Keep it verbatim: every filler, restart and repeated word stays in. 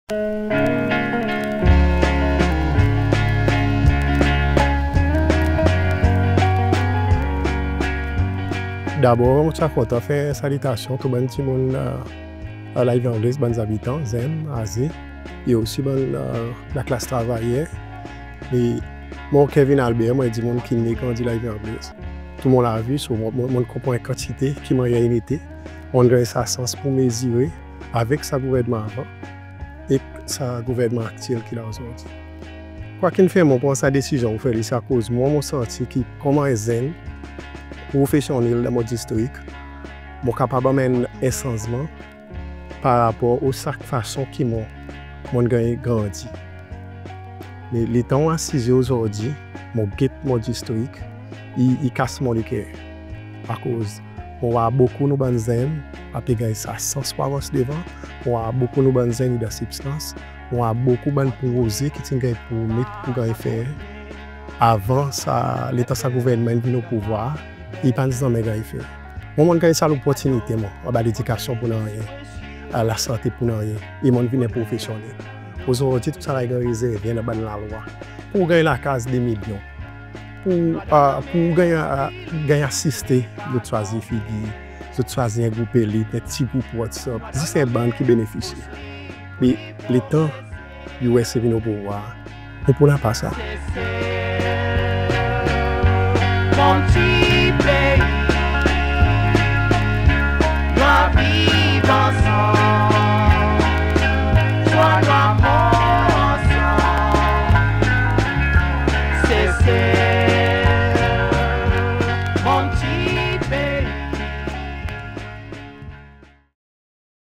Dabor, mon ti a kontan fer salitasyon tou bann dimoun, e, La Rivière Anglaise, bann zabitan, zenn, aze, e osi bann, e, laklas travayer. E mwan Kevin Albert, mon en dimoun ki ne grandi La Rivière Anglaise tou mon lavi, so mon, mon, mon konpran en kantite ki mannyer in ete. Mon ganny sa sans pour mezire avek sa gouvernman avan ek sa gouvernman aktyel ki la ozordi. Kwa ki'n fer mon pran sa desizyon pour fer li, se akoz mwan, mon santi ki konman en zenn profesyonnel dan mon distrik, mon kapab anmenn en sanzman par rapor o sa fason ki mwan, mon ganny grandi. Me letan mon asize ozordi, mon get mon distrik, i, i kas mon leker. Akoz mon war bokou nou bann zenn pa pe ganny sa sans pour avans devan, mon war bokou nou bann zenn i dan sibstans, mon war bokou bann proze ki ti'n ganny promet pour ganny fer avan sa, letan sa gouvernman in vin o pouvwar, i pa'n zanmen ganny fer. Mwan, mon ganny sa loportinite, mwan, anba ledikasyon pour nanryen, e lasante pour nanryen, e mon vin en profesyonnel. Ozordi tou sa la i ganny rezerve anba bann lalwa. Pour ou ganny lakaz de milyon, pour, e, pour ou ganny, e, ganny asiste, zot swazir figir, zot swazir en group elit, en pti group WhatsApp, zis en bann ki benefisye. Me letan U S A vin o pouvwar, nou pou napa sa.